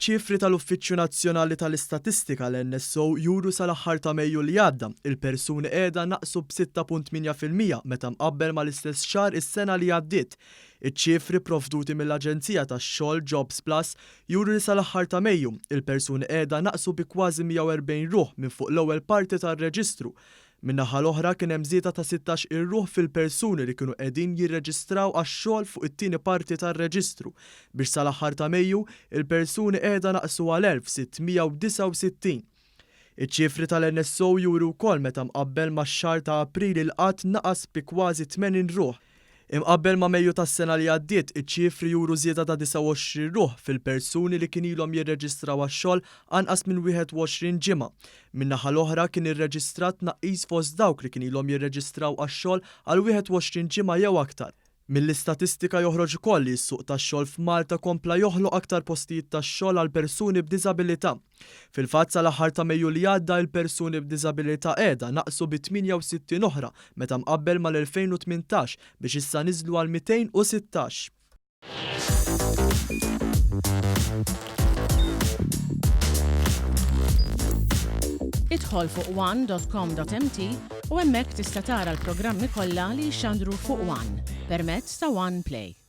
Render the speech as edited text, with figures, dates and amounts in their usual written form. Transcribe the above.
Ċifri tal-Uffiċċju Nazzjonali tal-Istatistika, l-NSO, juru sal-aħħar ta' Mejju li għadda, il-persuni qiegħda naqsu b'6.8% meta mqabbel mal-istess xahar is-sena li għaddiet. Iċ-ċifri pprovduti mill-aġenzija tax-xogħol Jobs Plus juru li sal-aħħar ta' Mejju, il-persuni qiegħda naqsu bi kważi 140 ruħ minn fuq l-ewwel parti tar-reġistru. Min-naħa l-oħra kien hemm żieda ta' 16 il ruħ fil-persuni li kienu qegħdin jirreġistraw għax-xogħol fuq it-tieni parti tar-reġistru, biex sal-aħħar ta' Mejju, il-persuni qiegħda naqsu għal 1,669. Iċ-ċifri tal-NSO juru wkoll meta mqabbel max-xahar ta' April il-qgħad naqas bi kważi 80 ruħ. Imqabbel ma' Mejju tas-sena li għaddiet, iċ-ċifri juru żieda ta' 29 ruħ fil-persuni li kien ilhom jirreġistraw għax-xogħol anqas minn 21 ġimgħa. Min-naħa l-oħra kien irreġistrat tnaqqis fost dawk li kien ilhom jirreġistraw għax-xogħol għal 21 ġimgħa jew aktar. Mill-istatistika joħroġ ukoll li s-suq tax-xogħol f'Malta kompla joħloq aktar postijiet tax-xogħol għal persuni b'diżabilità. Fil-fatt sal-aħħar ta' Mejju li għadda il-persuni b'diżabilità qiegħda naqsu bi 68 oħra meta mqabbel mal-2018 biex issa niżlu għal 216. Idħol fuq one.com.mt u hemmhekk tista' tara l-programmi kollha li jixxandru fuq One permezz ta' One Play.